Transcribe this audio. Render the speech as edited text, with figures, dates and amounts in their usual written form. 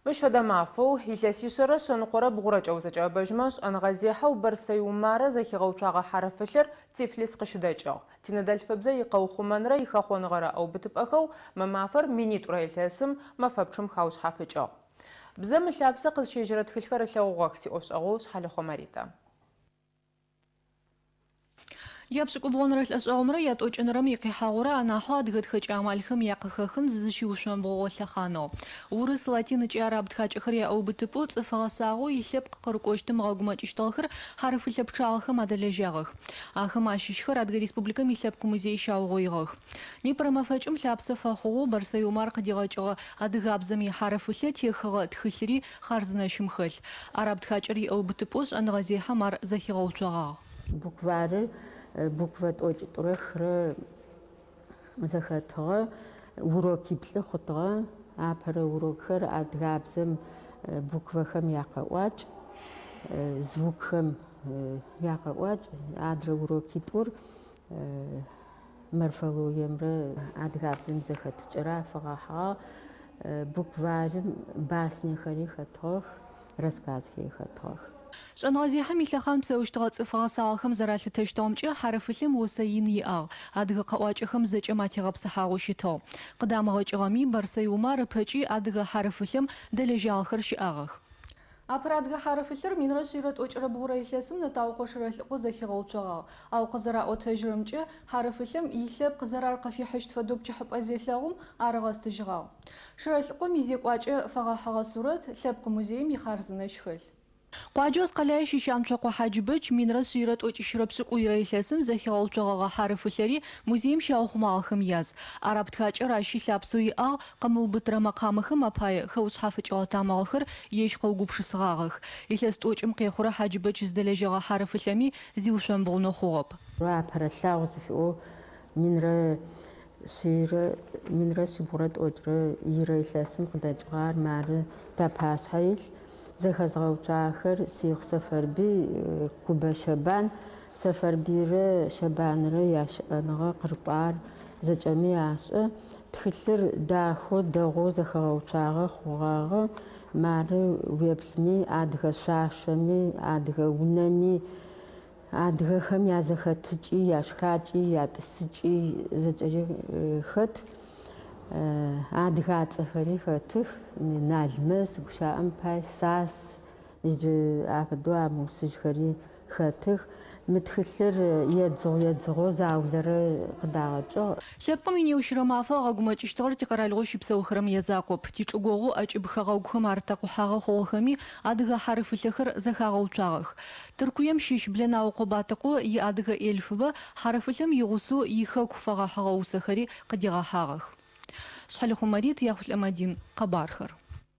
Мыщ фэдэ мафэу, илъэсишъэрэ шъэныкъорэ бгъурэкӏэ узэкӏэӏэбэжьмэ, шӏэныгъэзехьэу Бэрсэй Умарэ зэхигъэуцуагъэ хьарыфылъыр Тифлис къыщыдэкӏыгъ. Тиныдэлъфыбзэ икъэухъумэнрэ ихэхъоныгъэрэ ӏэубытыпӏэхэу мы мафэр минитӏурэ илъэсым мэфэпчъым хаушъхьафыкӏыгъ. Бзэм ылъапсэ къызщежьэрэ тхылъхэр ылъэгъугъэх сиӏофшӏэгъоу Шъхьэлэхъо Маритэ. Япшӏыкӏубгъонэрэ лӏэшӏэгъумрэ ятӏокӏэнэрэм икъихьагъурэ анахьэу адыгэ тхэкӏэ амалхэм якъыхэхын зызыщиушъомбгъугъэ лъэхъаныгъ. Урыс, латин ыкӏи араб тхакӏэхэр яӏэубытыпӏэу цӏыф гъэсагъэу илъэпкъ къырыкӏощтым ыгъэгумэкӏыщтыгъэхэр хьарыфылъэ пчъагъэхэм адэлэжьагъэх. Ахэм ащыщхэр Адыгэ Республикэм и Лъэпкъ музей щаугъоигъэх. Непэрэ мэфэкӏым лъапсэ фэхъугъэу Бэрсэй Умар къыдигъэкӏыгъэ Адыгабзэм ихьарыфылъэ техыгъэ тхылъри хъарзынэщым хэлъ. Араб тхакӏэр иӏэубытыпӏэу шӏэныгъэзехьэм ар зэхигъэуцогъагъ. Букварыр буквэ тӏокӏитӏурэ хырэ зэхэтыгъэ, урокиплӏы хъутыгъэ. Апэрэ урокхэр адыгабзэм буквэхэм якъэӏуакӏ, звукхэм якъэӏуакӏ, адрэ урокитӏур морфологиемрэ адыгабзэм зэхэтыкӏэрэ афэгъэхьыгъагъ. Букварым баснехэри хэтыгъэх, рассказхэри хэтыгъэх. Шӏэныгъэзехьэм илъэхъан псэущтыгъэ цӏыф гъэсагъэхэм зэралъытэщтыгъэмкӏэ, хьарыфылъым осэ ин иӏагъ, адыгэ къэӏуакӏэхэм зэкӏэм атегъэпсыхьагъэу щытыгъ. Къыдамыгъэкӏыгъэми, Бэрсэй Умар ыпэкӏи адыгэ хьарыфылъэм дэлэжьагъэхэр щыӏагъэх. Апэрэ адыгэ хьарыфылъыр минрэ шъийрэ тӏокӏырэ бгъурэ илъэсым Нэтаукъо Шэрэлӏыкъо зэхигъэуцогъагъ. Ау къызэраӏотэжьырэмкӏэ, хьарыфылъэм илъэпкъ зэрар къыфихьыщт фэдэу пкӏыхьыпӏэ зелъэгъум, ар ыгъэстыжьыгъагъ. Шэрэлӏыкъом изекӏуакӏэ фэгъэхьыгъэ сурэт Лъэпкъ музеим ихъарзынэщ хэлъ. Къуаджэу Аскъэлае щыщ Анцокъо Хьаджыбэч минрэ шъийрэ тӏокӏищырэ пшӏыкӏуйрэ илъэсым зэхигъэуцогъэгъэ хьарыфылъэри музеим щаухъумагъэхэм яз. Араб тхакӏэр ащи лъапсэу иӏагъ, къымыубытырэ мэкъамэхэм апае хэушъхьафыкӏыгъэ тамыгъэхэр ежь къыугупшысыгъагъэх. Илъэс тӏокӏым къехъурэ Хьаджыбэч зыдэлэжьэгъэ хьарыфылъэми зиушъомбгъунэу хъугъэп. Апэрэ лъагъу зыфиӏоу минрэ шъийрэ минрэ шъибгъурэ тӏокӏырэ ирэ илъэсым къыдэкӏыгъэр мары тапашъхьэ илъ. Зэхэзгъэуцуагъэхэр Сихъу Сэфэрбый, Кубэ Щэбан. Сэфэрбыйрэ Щэбанрэ ящыӏэныгъэ къырыкӏуагъэр зэкӏэми ашӏэ. Тхылъыр дахэу, дэгъоу зэхэгъэуцуагъэ хъугъагъэ. Мары уеплъыми, адыгэ шъуашэми, адыгэ унэми, адыгэхэм язэхэтыкӏи, яшхакӏи, ятӏысыкӏи зэкӏэри хэт. Адыгацӏэхэри хэтых. Налмэс, гущыӏэм пай, Сас, иджы афэдэу амыусыжьхэри хэтых. Мы тхылъыр едзыгъу-едзыгъоу заулэрэ къыдагъэкӏыгъ. Лъэпкъым инеущырэ мафэ ыгъэгумэкӏыщтыгъэр тикъэралыгъо щыпсэухэрэм язакъоп. Тичӏыгогъоу ӏэкӏыб хэгъэгухэм арытэкъухьагъэ хъугъэхэми адыгэ хьарыфылъэхэр зэхагъэуцуагъэх. Тыркуем щыщ Блэнаукъо Батыкъо и Адыгэ эльфыбэ хьарыфылъэм игъусэу ихэку фэгъэхьыгъэ усэхэри къыдигъэхьагъэх. Шъхьэлэхъо Марит, Яхъулӏэ Мадин. Къэбархэр.